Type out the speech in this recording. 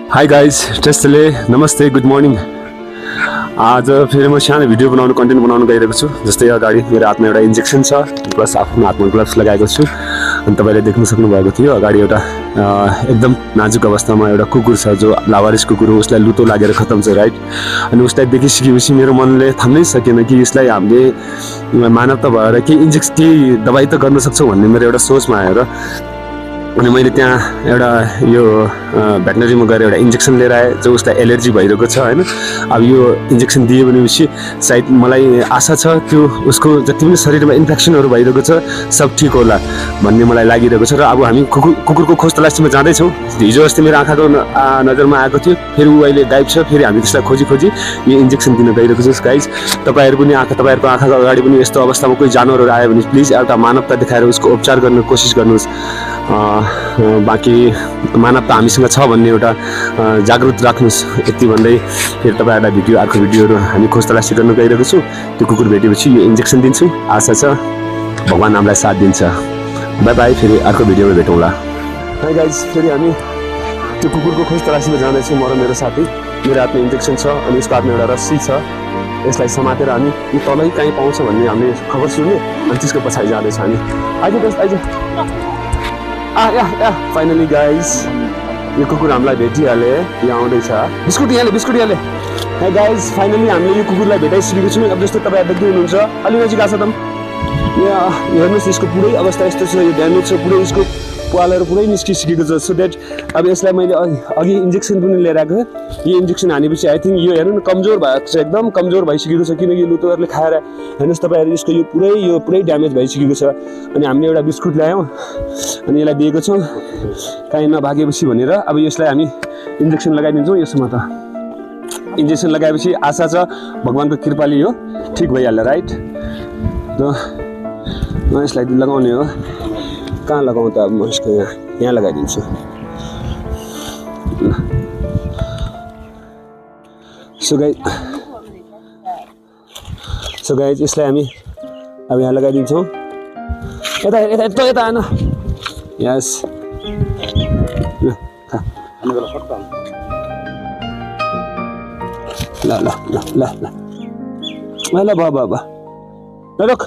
Hi guys टेस्टले नमस्ते good morning. आज फेरि म सानो भिडियो बनाउनु कन्टेन्ट बनाउनु गइरहेको छु। जस्तै अगाडि मेरो हातमा एउटा इन्जेक्सन छ प्लस आफ्नो हातमा ग्लोभ्स लगाएको छु। अनि तपाईँले देख्न सक्नुभएको थियो अगाडि एउटा एकदम नाजुक अवस्थामा एउटा कुकुर छ जो लावारिस कुकुर हो। उसलाई लुतो लागेर खतम छ राइट। अनि उसलाई देखिसकेपछि मेरो मनले थाम्नै सकेन कि यसलाई हामीले मानवता भएर केही दबाई त गर्न सक्छौँ भन्ने मेरो एउटा सोचमा आएर अनि मैले त्यहाँ एउटा यो भेटनरीमा गएर एउटा इन्जेक्सन लिएर आएँ जो उसलाई एलर्जी भइरहेको छ होइन। अब यो इन्जेक्सन दियो भनेपछि सायद मलाई आशा छ त्यो उसको जति पनि शरीरमा इन्फेक्सनहरू भइरहेको छ सब ठिक होला भन्ने मलाई लागिरहेको छ। र अब हामी कुकुरको खोज तलासीमा जाँदैछौँ। हिजो अस्ति मेरो आँखाको नजरमा आएको थियो, फेरि ऊ अहिले गायब छ। फेरि हामी त्यसलाई खोजी यो इन्जेक्सन दिन गइरहेको छौँ गाइज। तपाईँहरूको आँखाको अगाडि पनि यस्तो अवस्थामा कोही जानवरहरू आयो भने प्लिज एउटा मानवता देखाएर उसको उपचार गर्न कोसिस गर्नुहोस्। बाँकी मानवता हामीसँग छ भन्ने एउटा जागृत राख्नुहोस् यति भन्दै फेरि तपाईँहरूलाई अर्को भिडियोहरू हामी खोज तलासी गर्न गइरहेको छौँ। त्यो कुकुर भेटेपछि यो इन्जेक्सन दिन्छु, आशा छ भगवान् हामीलाई साथ दिन्छ। बाई बाई, फेरि अर्को भिडियोमा भेटौँला। हाई गाइज, फेरि हामी त्यो कुकुरको खोज तलासीमा जाँदैछौँ म र मेरो साथी। मेरो हातमा इन्जेक्सन छ अनि उसको हातमा एउटा रस्सी छ। यसलाई समातेर हामी यो तलै कहीँ पाउँछ भन्ने हामीले खबर सुन्यो अनि त्यसको पछाडि जाँदैछौँ हामी। आइज फाइनली गाइज यो कुकुर हामीलाई भेटिहाले, यहाँ आउँदैछ। बिस्कुट यहाँले है गाइज। फाइनली हामीले यो कुकुरलाई भेटाइसकेको छौँ। अब जस्तो तपाईँहरू देख्दै हुनुहुन्छ अलि नजिक आएको छ त यहाँ हेर्नुहोस्, यसको पुरै अवस्था यस्तो छ, यो ड्यामेज छ, पुरै यसको पालहरू पुरै निस्किसकेको छ। सो द्याट अब यसलाई मैले अघि इन्जेक्सन पनि लिएर आएको। यो इन्जेक्सन हानेपछि आई थिङ्क यो हेर्नु न कमजोर भएको छ, एकदम कमजोर भइसकेको छ किनकि लुतोहरूले खाएर हेर्नुहोस् तपाईँहरू यसको यो पुरै ड्यामेज भइसकेको छ। अनि हामीले एउटा बिस्कुट ल्यायौँ अनि यसलाई दिएको छौँ काहीँ नभागेपछि भनेर। अब यसलाई हामी इन्जेक्सन लगाइदिन्छौँ। यसमा त इन्जेक्सन लगाएपछि आशा छ भगवान्को कृपाले यो ठिक भइहाल्छ राइट। र म यसलाई लगाउने हो, कहाँ लगाउँ त अब म यसको यहाँ लगाइदिन्छु। सो गाइज यसलाई हामी अब यहाँ लगाइदिन्छौँ। यता आएन। यस ल ल ल ल ल ल ल ल रोक।